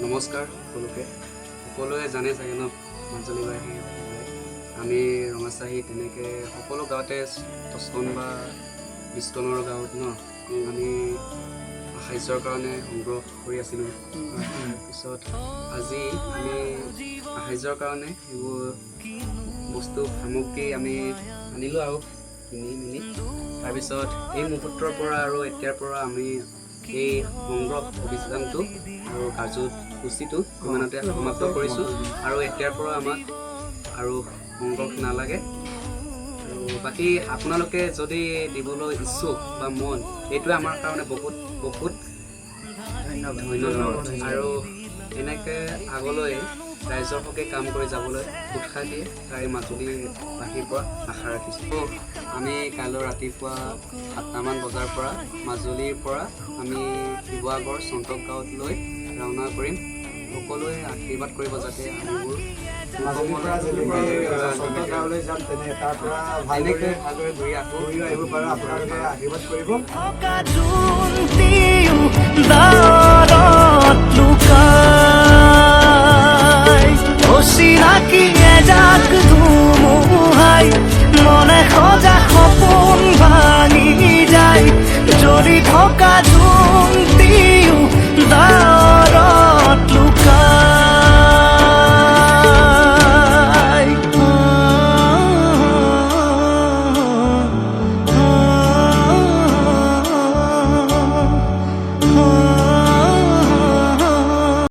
নমস্কাৰ সকলোকে। সকলোৱে জানে চাগে ন, মাজুলীবাসী আমি ৰঙাচাহী তেনেকৈ সকলো গাঁৱতে টচকন বা বিস্কনৰ গাঁৱত ন আমি সাহায্যৰ কাৰণে সংগ্ৰহ কৰি আছিলোঁ। তাৰপিছত আজি আমি সাহায্যৰ কাৰণে এইবোৰ বস্তু সামগ্ৰী আমি আনিলোঁ আৰু কিনি মেলি। তাৰপিছত এই মুহূৰ্তৰ পৰা আৰু এতিয়াৰ পৰা আমি এই সংগ্ৰহ অভিযানটো আৰু কাৰ্যসূচীটো ইমানতে সমাপ্ত কৰিছোঁ আৰু এতিয়াৰ পৰা আমাক আৰু সংগ্ৰহ নালাগে। আৰু বাকী আপোনালোকে যদি দিবলৈ ইচ্ছুক বা মন, এইটোৱে আমাৰ কাৰণে বহুত বহুত ধন্যবাদ আৰু এনেকৈ আগলৈ ৰাইজৰ হকে কাম কৰি যাবলৈ উৎসাহ দিয়ে, তাৰে মাজুলীবাসীৰ পৰা আশা ৰাখিছোঁ। আমি কাইলৈ ৰাতিপুৱা 7টামান বজাৰ পৰা মাজুলীৰ পৰা আমি শিৱসাগৰ চন্তক গাঁৱলৈ ৰাওনা কৰিম। সকলোৱে আশীৰ্বাদ কৰিব যাতে আমিবোৰ মাজুলীৰ পৰা যেনেকৈ চন্তক গাঁৱলৈ যাম, তেনে তাৰ পৰা তেনেকৈ ভালদৰে ভালদৰে ঘূৰি আহোঁ। ঘূৰি আহিব পাৰোঁ, আপোনালোকে আশীৰ্বাদ কৰিব। থকা জোনটিও ডাৱৰত লুকাই, অচিনাকি এজাক ধুমুহাই